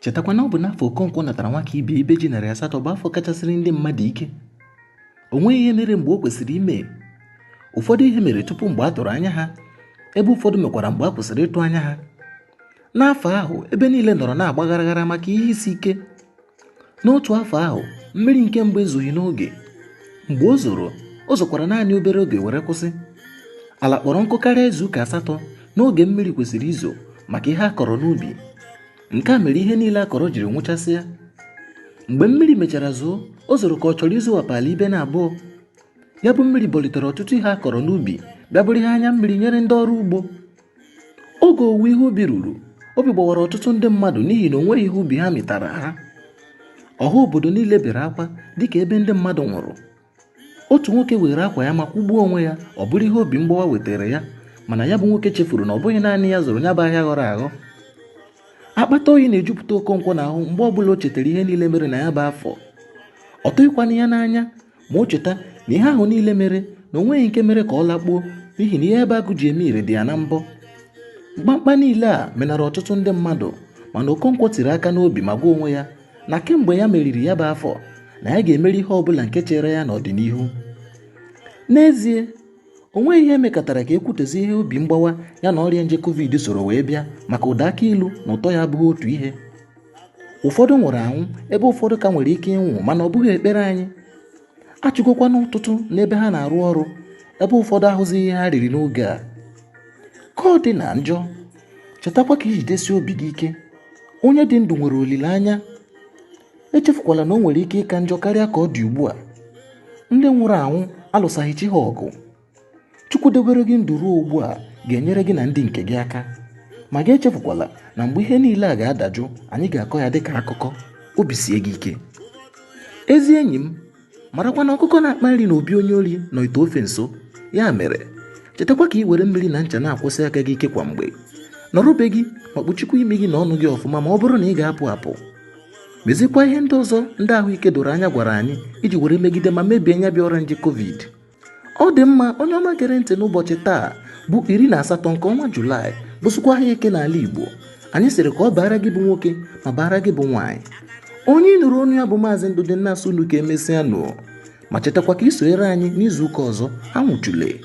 Chetakwa na ọ bụ n'afọ Okonkwo natara nwaka ibe ibe ji 800 bụ afọ kachasịrị ndị mmadụ ike. O nweghị ihe mere mgbe o kwesịrị ime. Ụfọdụ ihe mere tupu mgbe a tụrụ anya ha, ebe ụfọdụ mekwara mgbe a kwụsịrị ịtụ anya ha. N'afọ ahụ, ebe niile nọrọ na-agba gharaghara maka ihe isi ike. N'otu afọ ahụ, mmiri nke mbụ ezoghị n'oge. Mgbe o zoro, o zokwara naanị obere oge were kwụsị. Ala kpọrọ nkụ karịa izuụka 8 n'oge mmiri kwesịrị izo maka ihe a kọrọ n'ubi. Nke a mere ihe niile a kọrọ jiri nwụchasịa. Mgbe mmiri mechara zoo, o zoro ka ọ chọrọ izowapụ ala ibe na abụọ. Ya bụ mmiri bọlitere ọtụtụ ihe a kọrọ n'ubi bịa bụrụ ihe anya mmiri nyere ndị ọrụ ugbo. Oge owuwe ihe ubi ruru, obi gbawara ọtụtụ ndị mmadụ n'ihi na o nweghị ihe ubi ha mịtara ha. Ọha obodo niile bere akwa dịka ebe ndị mmadụ nwụrụ. Otu nwoke were akwa ya ma kwụgbuo onwe ya, ọ bụrụ ihe obi mgbawa wetara ya, mana ya bụ nwoke chefuru na ọ bụghị naanị ya zụrụ ya bụ ahịa ghọrọ aghọ. Akpata oyi na-ejupụta Okonkwo n'ahụ mgbe ọbụla o chetara ihe niile mere na ya bụ afọ. Ọ tụghịkwana ya n'anya ma o cheta na ihe ahụ niile mere na o nweghị nke mere ka ọ lakpuo n'ihi na ihe ebe agụ ji eme ire dị ya na mbọ. Mkpamkpa niile a menara ọtụtụ ndị mmadụ, mana Okonkwo tiri aka n'obi ma gwa onwe ya na kemgbe ya meriri ya bụ afọ na ya ga-emeri ihe ọbụla nke chere ya n'ọdịnihu. N'ezie, o nweghị ihe mekatara ka ekwutezi ihe obi mgbawa ya na ọrịa nje covid soro wee bịa maka ụda akị ilu na ụtọ ya abụghị otu ihe. Ụfọdụ nwụrụ anwụ ebe ụfọdụ ka nwere ike ịnwụ, mana ọ bụghị ekpere anyị. Achụgokwana ọtụtụ n'ebe ha na-arụ ọrụ, ebe ụfọdụ ahụzighị ihe ha riri n'oge a. Ka ọ dị na njọ, chetakwa ka ijidesie obi gị ike. Onye dị ndụ nwere olileanya. Echefukwala na o nwere ike ịka njọ karịa ka ọ dị ugbu a. Ndị nwụrụ anwụ alụsaghị chi ha ọgụ. Chukwu debere gị ndụ ruo ugbu a ga-enyere gị na ndị nke gị aka. Ma gị echefukwala na mgbe ihe niile a ga-adajụ, anyị ga-akọ ya dịka akụkọ. Obi sie gị ike. Ezi enyi m, marakwa na ọkụkọ na-akpa nri na obi onye ori nọ ite ofe nso. Ya mere, chetakwa ka ị were mmiri na ncha na-akwọsị aka gị ike kwa mgbe. Nọrọ be gị ma kpuchikwa imi gị na ọnụ gị ọfụma ma ọ bụrụ na ị ga-apụ apụ. Mezikwa ihe ndị ọzọ ndị ahụike doro anya gwara anyị iji were megide ma mebie nya bụ ọrịa nje covid. Ọ dị mma, onye ọma gere ntị n'ụbọchị taa bụ 18 nke ọnwa Julaị, bụsịkwa ahịa eke n'ala Igbo. Anyị sịrị ka ọ baara gị bụ nwoke ma baara gị bụ nwaanyị. Onye ị nụrụ ọnụ ya bụ Maazị Ndụdị Nnasu unu ka emesịa nụ, ma chetakwa ka ị sonyere anyị n'izu ụka ọzọ. Anwụchule.